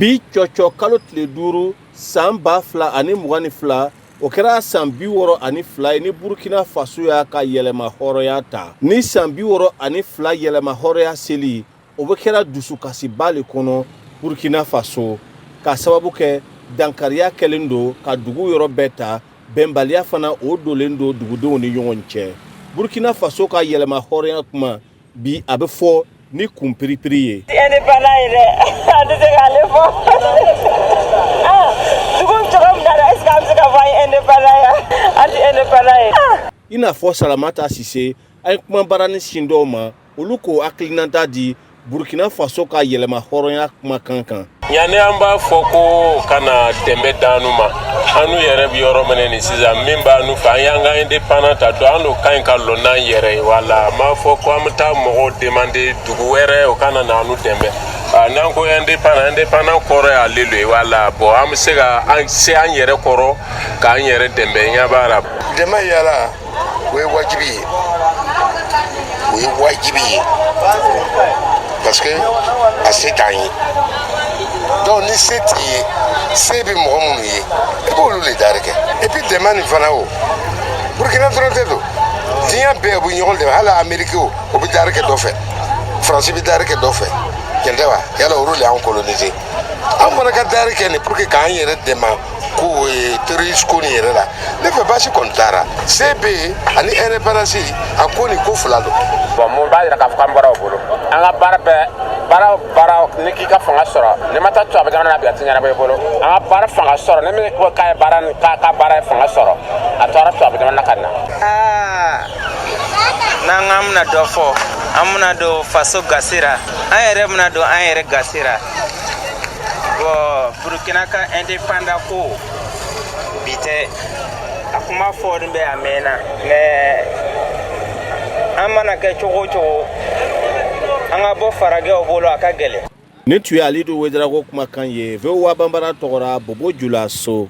Bi cɔcɔ kalo tile 5 san 2022, o kɛra san 62 ye ni Burkina Faso y'a ka yɛlɛma hɔrɔnya ta. Ni san 62 yɛlɛma hɔrɔnya seli, o bɛ kɛra dusukasiba le kɔnɔ Burkina Faso, k'a sababu kɛ dankariya kɛlen don ka dugu yɔrɔ bɛɛ ta, bɛnbaliya fana o donnen don dugudenw ni ɲɔgɔn cɛ. Burkina Faso ka yɛlɛma hɔrɔnya kuma bi, a bɛ fɔ ni kun piripiri ye. Indépendant ye dɛ, an tɛ se k'ale fɔ. Ah, dugu bɛ cogo min na dɛ, est ce que an bɛ se k'a fɔ an ye indépendant ye? An tɛ indépendant ye. I n'a fɔ Salamata Sise, an ye kuma barani sin dɔw ma, olu k'o hakilinata di Burkina Faso ka yɛlɛma hɔrɔnya kumakan kan. Yanni an b'a fɔ ko ka na dɛmɛ d'anu ma, anu yɛrɛ bɛ yɔrɔ min nin sisan, min b'anu fɛ, an y'an ka indépendant ta don, an n'o ka ɲi ka lɔ n'an yɛrɛ ye. Wala n b'a fɔ ko an bɛ taa mɔgɔw demander dugu wɛrɛ, o ka na n'anu dɛmɛ. N'an ko indépendant, indépendant kɔrɔ y'ale lo ye. Wala bon, an bɛ se ka an se an yɛrɛ kɔrɔ k'an yɛrɛ dɛmɛ, ɲɛ b'a la. Dɛmɛ yala, o ye wajibi ye, o ye wajibi ye, parce que a se t'an ye. Donc ni se t'i ye, se bɛ mɔgɔ minnu ye, i b'olu le dari kɛ. Et puis dɛmɛ nin fana, o Burukina dɔrɔn tɛ don, diɲɛ bɛɛ u bɛ ɲɔgɔn dɛmɛ. Hali Ameriki, o o bɛ dari kɛ dɔ fɛ, Faransi bɛ dari kɛ dɔ fɛ, tiɲɛ tɛ wa? Yala olu de y'an coloniser, an fana ka dari kɛ nin pour que k'an yɛrɛ dɛmɛ ko terroriste ko nin yɛrɛ la. Ne fɛ, baasi kɔni taara se bɛ yen ani indépendance, a ko nin ko fila don. Bon, mun b'a yira k'a fɔ k'an bɔra o bolo? An ka baara bɛɛ, baara o baara, ni k'i ka fanga sɔrɔ, n'i ma taa tubabu jamana na bi, a tɛ ɲɛnabɔ i bolo. An ka baara fanga sɔrɔ, ni min ko k'a ye baara, k'a ka baara ye fanga sɔrɔ, a taara tubabu jamana na ka na. Aa, n'an k'an bɛna dɔ fɔ, an bɛna don faso gasi ra, an yɛrɛ bɛna don an yɛrɛ gasi ra. Bɔn, Burukina ka indépendant ko bi tɛ, a kuma fɔlen bɛ a mɛnna, mais an mana kɛ cogo o cogo, an ka bɔ faragɛw bolo, a ka gɛlɛn. Nin tun ye Alidu Wedarago kumakan ye, VOA Banbara tɔgɔra, Bobo Julaso.